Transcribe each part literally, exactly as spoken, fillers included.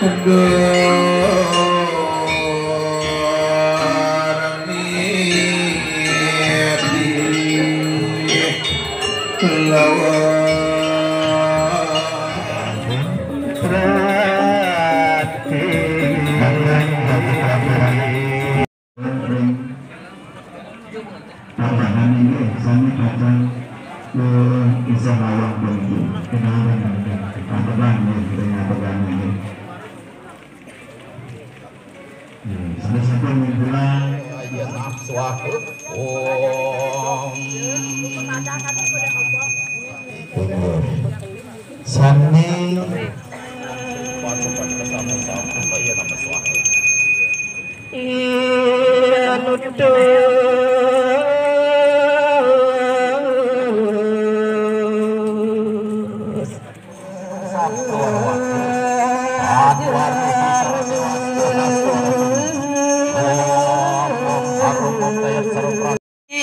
Tambahan ini, sami kacang ke kisah lawang penunjuk. Kenapa? Apa bang ini? Kenapa bang ini? Hmm, salah satu kumpulan. Iya, nah, swaha. Om. Sami. Iya, nutus.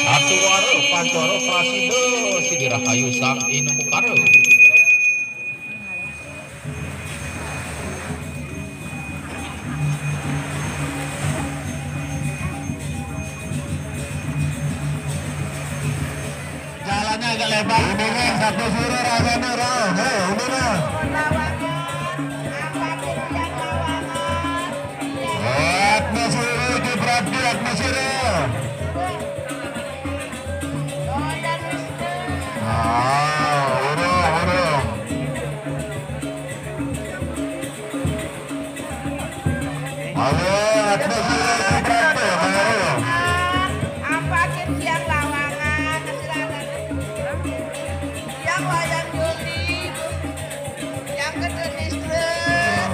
Satuwara, pantuwara, prasida, sida rahayu sang inukara. Jalannya agak lebar. Ini nih, satu suruh rasanya, Ro. Hei, ini nih. Atmosfer, Ki Pradi, atmosfer. Ah, urung, urung. Ayo, atmosfer, Ki Pradi, ayo. Apa, Ki, siang lawangan, silakan. Siang wayang Juli, Bu. Yang kedua listrik.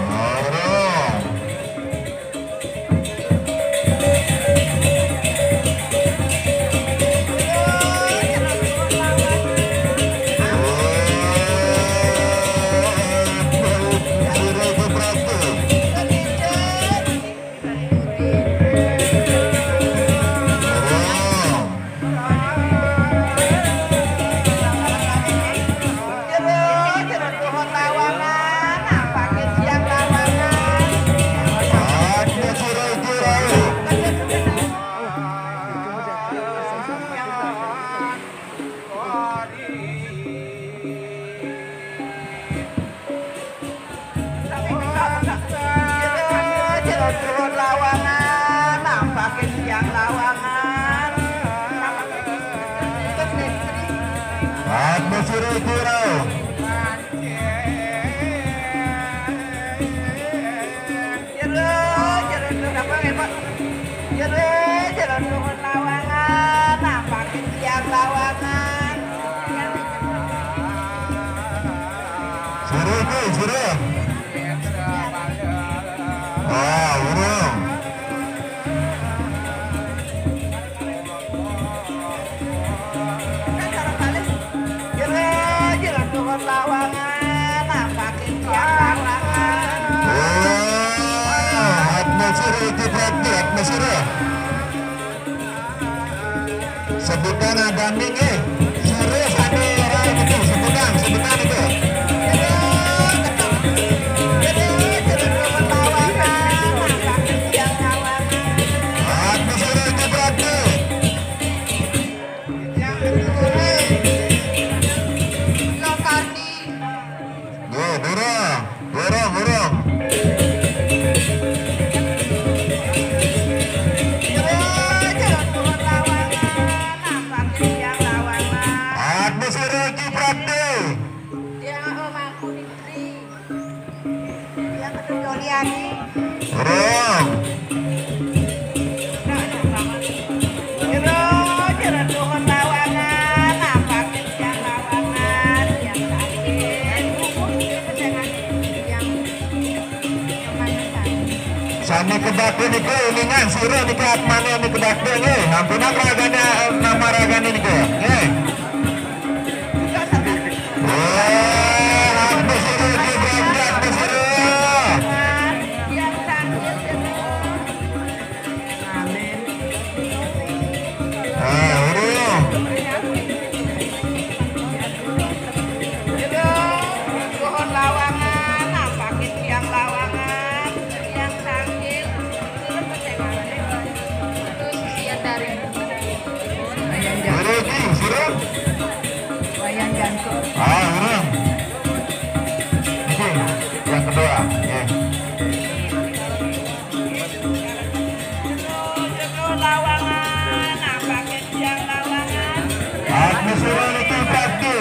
Jero, jero, turun lawangan, nampakin tiang lawangan. Terus, terus. Aku suruh jero. Jero, jero, turun apa, Pak? Jero, jero, turun lawangan, nampakin tiang lawangan. Suruh, Bu, suruh. Ah, urung. Jero, jero, turun lawangan, nampakin tiang lawangan. Oh, atmosfer itu berarti atmosfer. Sebutan ada ning, eh. Serius ada orang itu, sebutan, sebutan itu. Atmosfer itu berarti. Yo, burung, burung, burung. Aku si Regi Prapti. Dia, oh, Mangku Negeri. Dia kedua Yuliani. Burung. Jero, jero, turun lawangan, nampakin tiang lawangan, tiang sakit. Sami kedakdek niku uningan sira niki atmane niki kedakdek nggih. Ampunang ragane, eh, nama ragane niku nggih. Wah, apa sira niki berangkat ke sira? Amin. Ah, urung. Pohon lawangan, nampakin tiang lawangan. Wayan Jangkung. Ah, ini. Oke, yang kedua. Ya. Atmosfera itu pasti.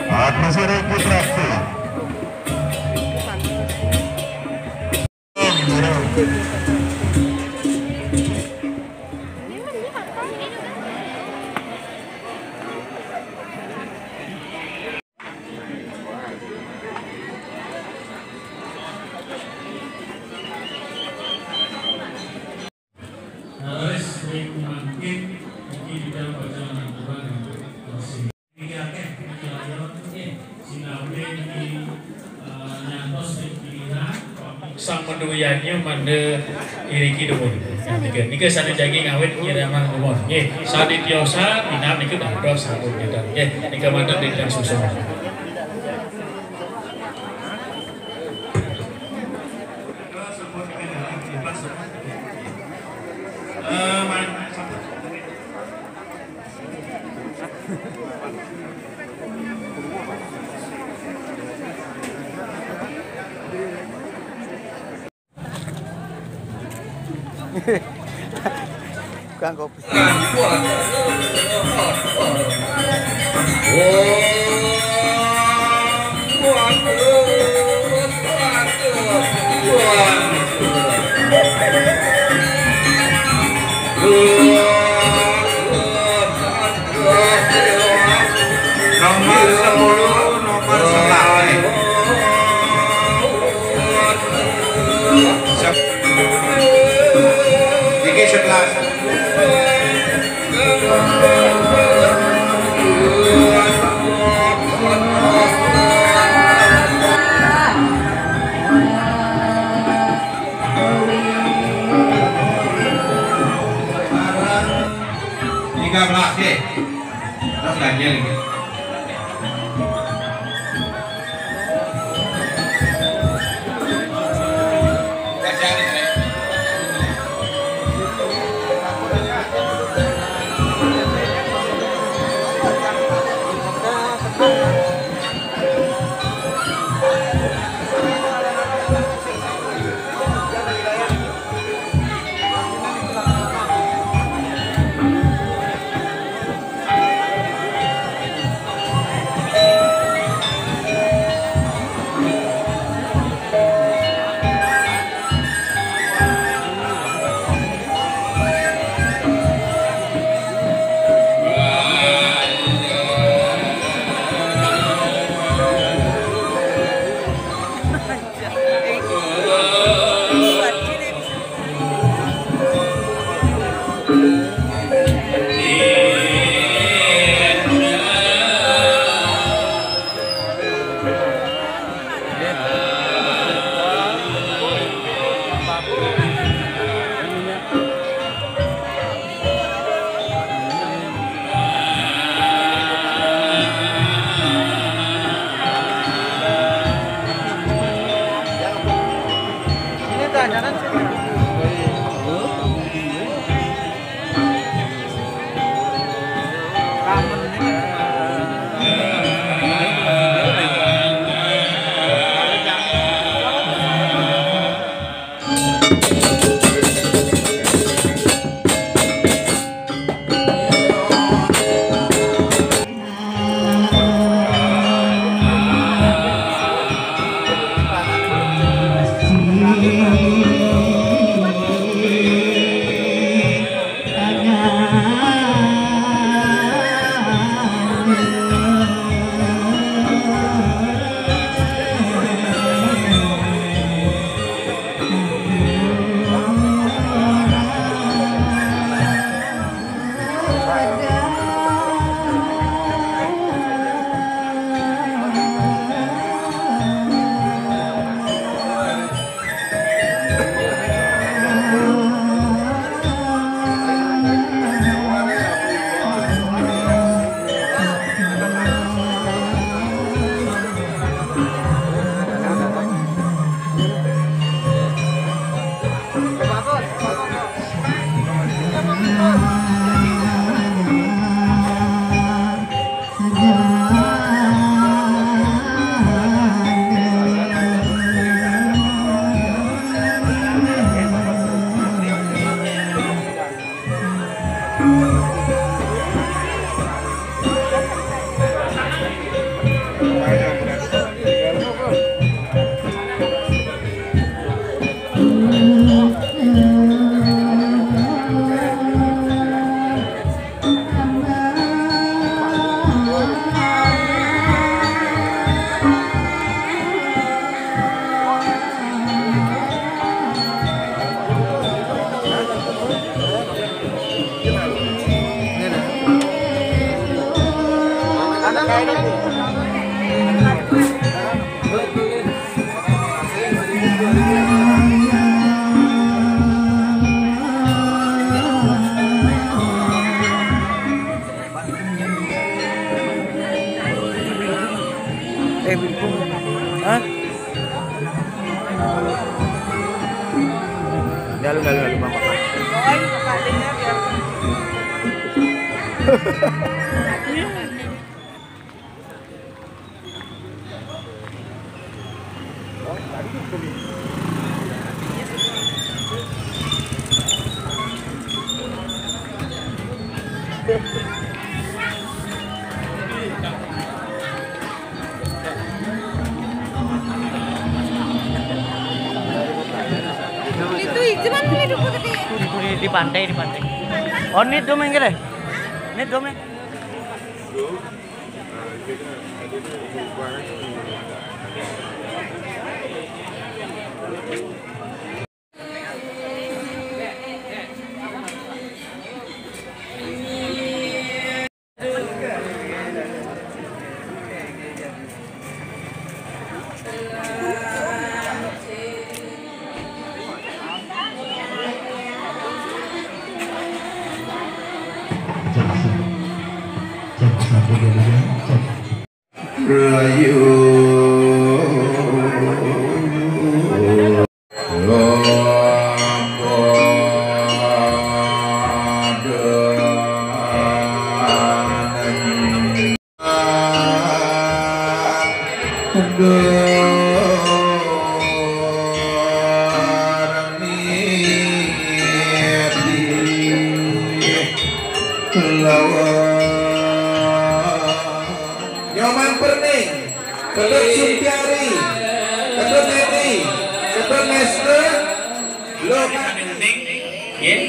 Atmosfera putra. Harus mungkin kita baca Al-Quran yang bersih. Sang menduyannya mana iriki dumun. Nah, nika, nika sana jagi ngawit kira mang dumun. Nggih, sané tiosan minab nika dados sampun ngedan. Nggih, nika manten titah susun. Eh, man-, Bukan kopi. Nomor sepuluh, nomor sebelas. Sep-, niki sebelas. Tiga belas, nggih. Terus ganjil, nggih. Eh, Bingkung. Hah? Lalu, lalu, lalu, Mama. Itu, itu mana itu, Bu, tadi? Di, di, di pantai, di pantai. Oh, ini dome kene. Ini dome. Cek, satu, dua, tiga, cek. Rayu. Nyoman Perning, Ketut Suntiari, Ketut Neni, Ketut Neste, Loman. Nggih,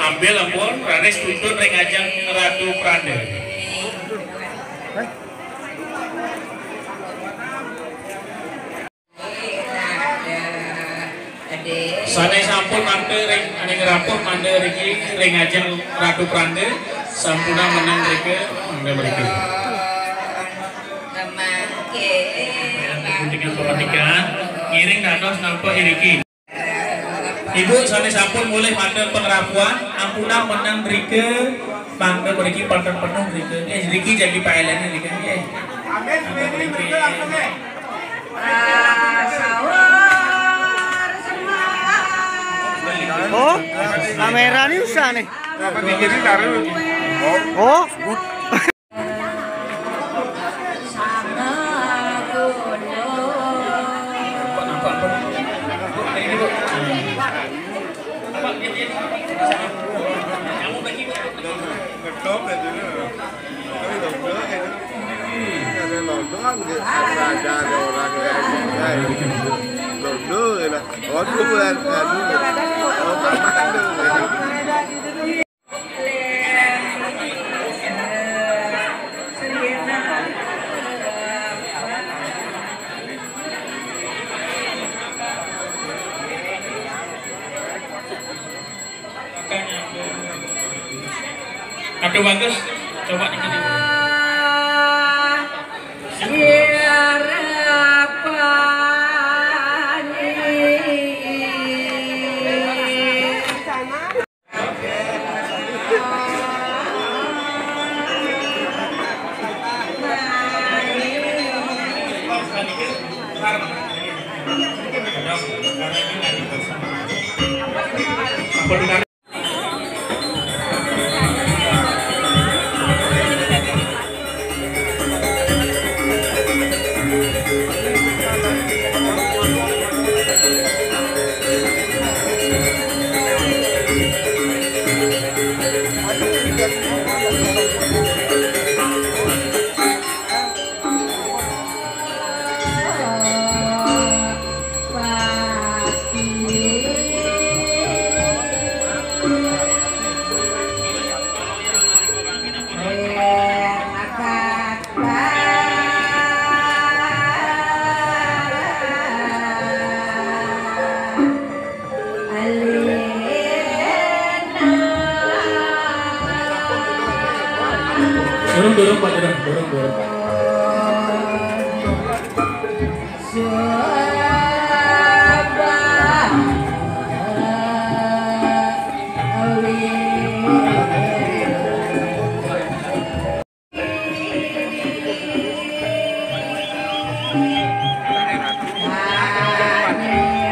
ambil ampun, raris tuntun ring ajeng Ratu Pranda. Sané sampun mangke ring, ring rapuh mangke riki ring ajeng Ratu Pranda, sampunang meneng rike, mangke mriki. Dengan pemetikan, ngiring dados nampa iriki. Ibu sané sampun mulih mangke pangrapuhan, ampunang meneng rike, mangke mriki pantun penuh rike. Nggih, riki jagi paéléné rike, nggih. Amin, amin, amin, rike langsung, nggih. Oh, kamera ini usah nih. Oh. Aduh, bagus. Coba dikit. Durung, durung, Pak, durung, durung, durung, Pak.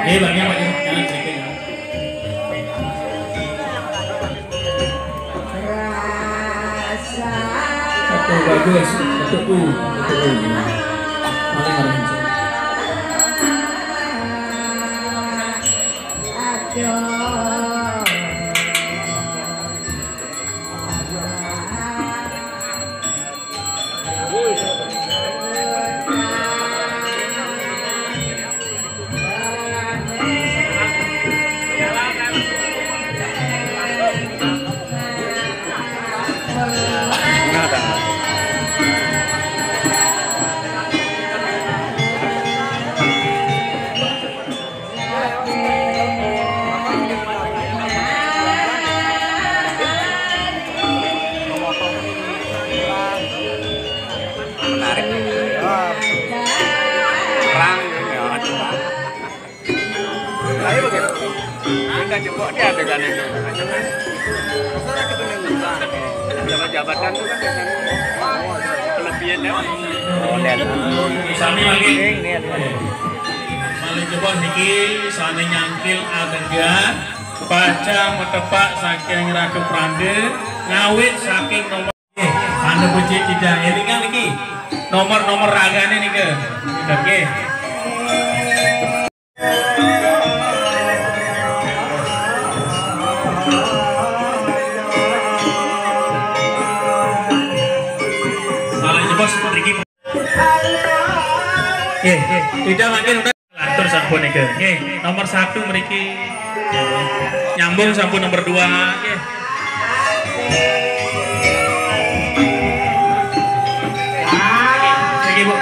Eh, Bang, yang Bang, jangan sedikit, ya. Rasa. Satu bagus, satu U, satu U. Mari, mari. Aduh. Menarik. Perang, ya, coba. Tapi begitu. Kita jebok dia adegan itu. Pejabat-jabatan itu kan biasanya kelebihan lewat. Sami lagi. Malih jebos niki sami nyangkil adegan pacang metepak saking Ratu Pranda, ngawit saking nomor. Nggih, Pranda Puji Cidang. Elingan niki. Nomor-nomor ragane nika. Nggih. Malih jebos mriki. Nggih, nggih. Tidak makin udah lantur sampun nggih. Nggih, nomor satu mriki. Nyambung sampun nomor dua nggih. Nggih, Bu.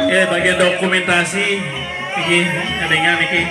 Ya, bagian dokumentasi iki, ngedengan iki.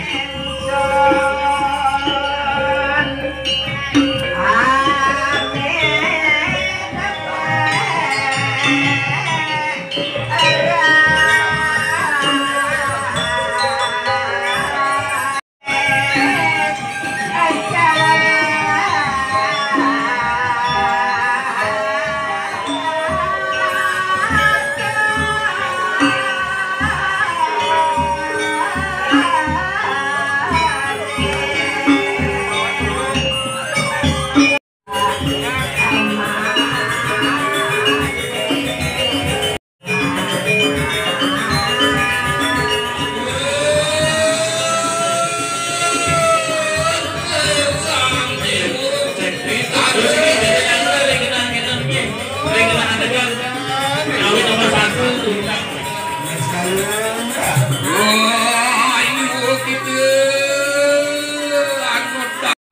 Wah, ini kita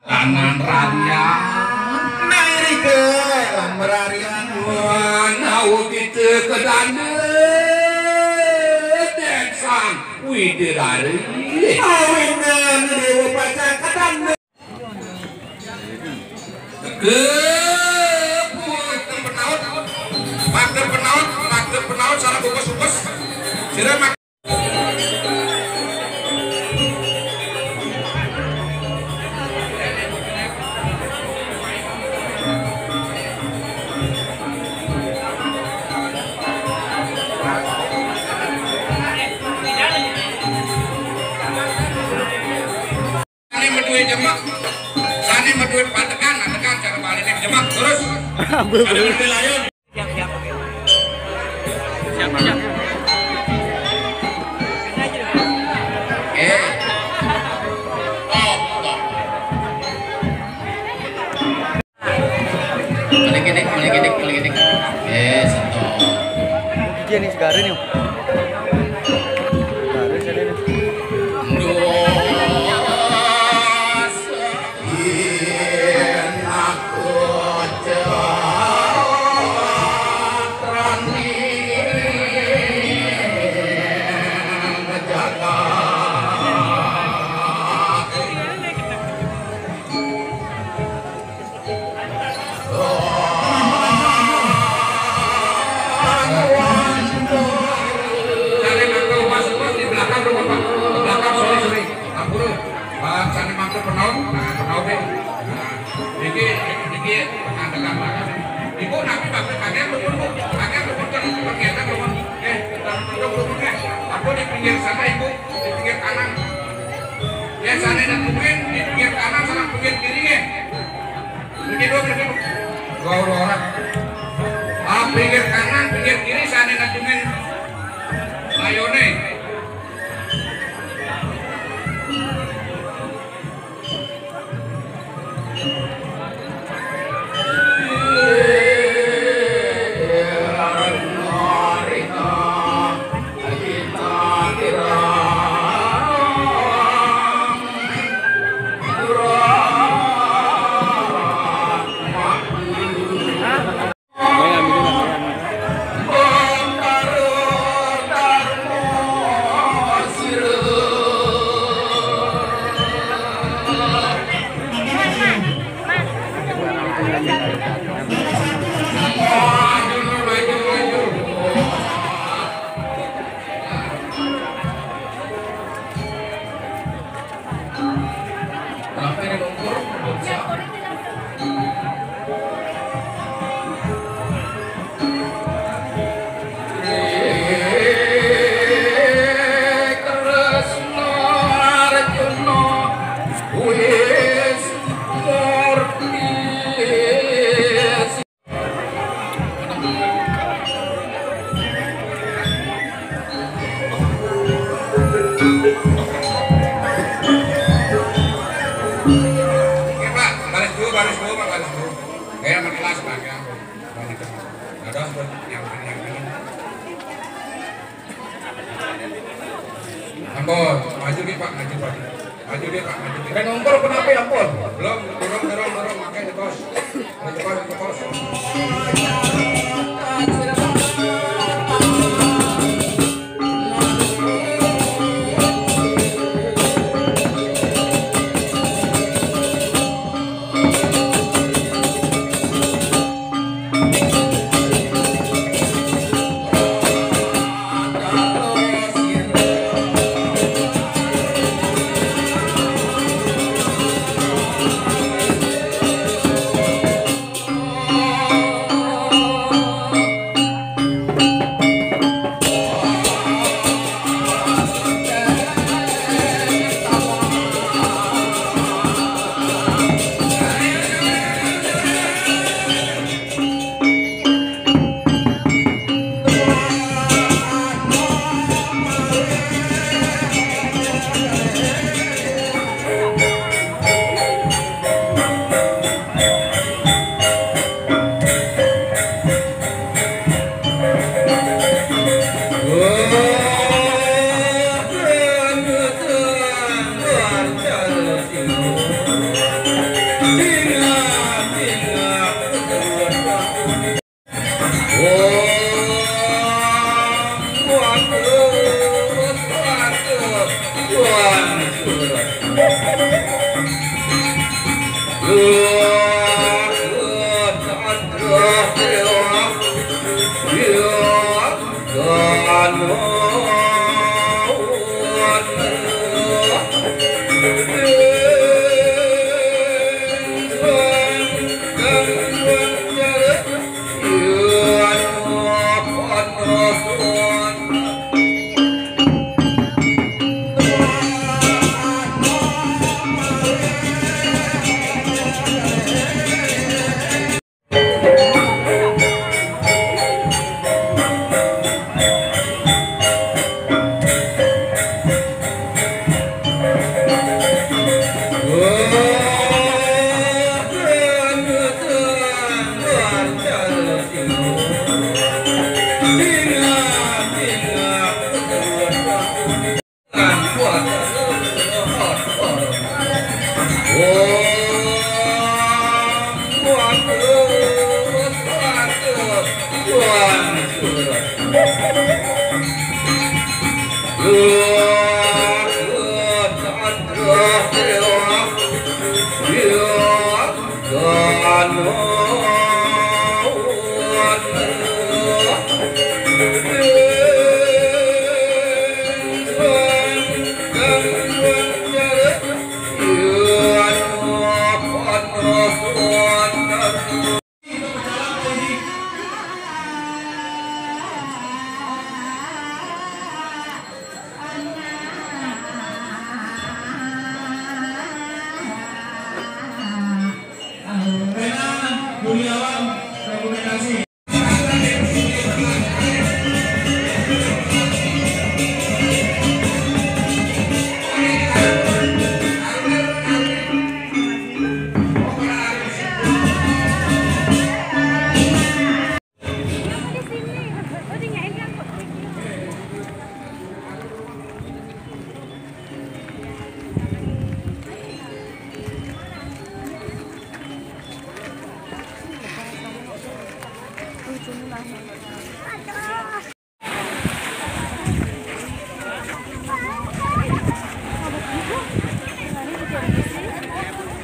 Tanan rarian. Nah, irika lan merarian. Wah, nau kita kedana. Deksang Widarari. Awinan dewa pacar kedana. Ke pager penaut. Pager penaut, pager penaut, sareng bungkus-bungkus. Sira mak- Sane metuwe jemek, sane metuwe patekan, atekan cara baline jemek terus. Ada metuwe layun. Siap, siap. Siap, siap. Eh. Oh, oh. Balik ini, balik ini, balik ini. Eh, satu. Iki ning segare nih. Segare sini nih. Duh. Sane mangke penaut, nah, penaut iki. Nah, iki, iki pengantekan. Iku nabi bakal kalian betul. Pinggir sana, Ibu, di pinggir kanan. Ya, sana ada tungguin di pinggir kanan sama pinggir kiri ya. Ini dua, ini dua. Dua orang. Ah, pinggir kanan, pinggir kiri, sana ada tungguin. Layone. Oke, Pak, baris dulu, baris dulu, Pak, baris dulu. Gaya sama kelas, Pak, ya. Ada, yang, yang ini. Ampun, maju nih, Pak, maju, Pak. Maju nih, Pak, maju nih. Kan ngompor kenapa ya, ampun? Belum, belum, belum, belum, makanya dikos. Dikos, dikos.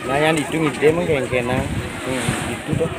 Nah, yang itu ngide mengkengkena. Hmm, itu tuh.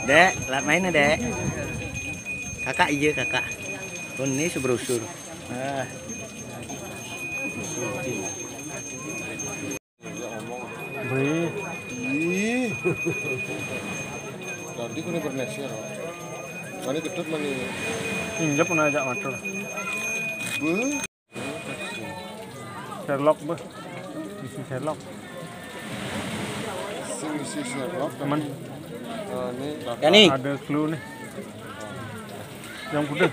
Dek, lat main, Dek. Kakak iya, Kakak. Kon ini seberusur. Ah. Wih. Ih. Tadi kena berneser. Mani ketut mani. Injak pun ajak matur. Beuh. Sherlock, beuh. Isi Sherlock. Sing isi Sherlock, teman. Ini ada clue nih. Yang kuda.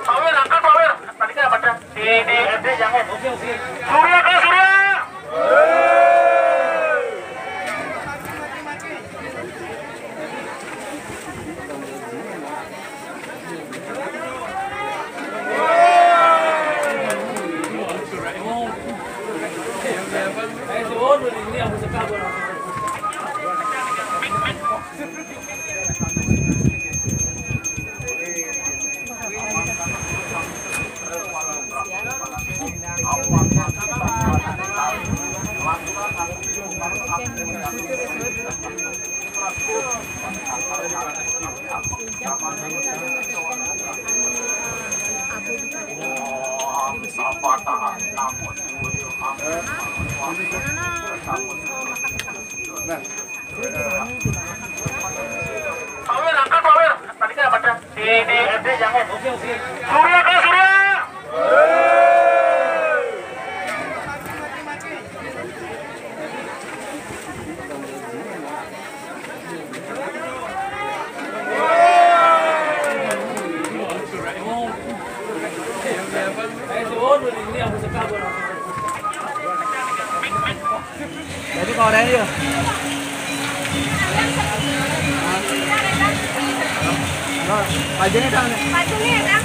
Pawir, angkat Pawir. Tadi kan baca di di F D jangan. Surya, Kak Surya. Pawir, angkat Pawir. Tadi kan baca di di F D jangan. Surya, Kak Surya. Jadi kau ada ya? Halo, pajunya dah. Pajunya dah.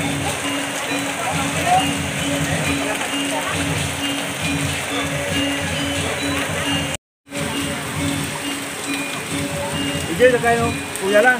Ije udah kayo, uyalah.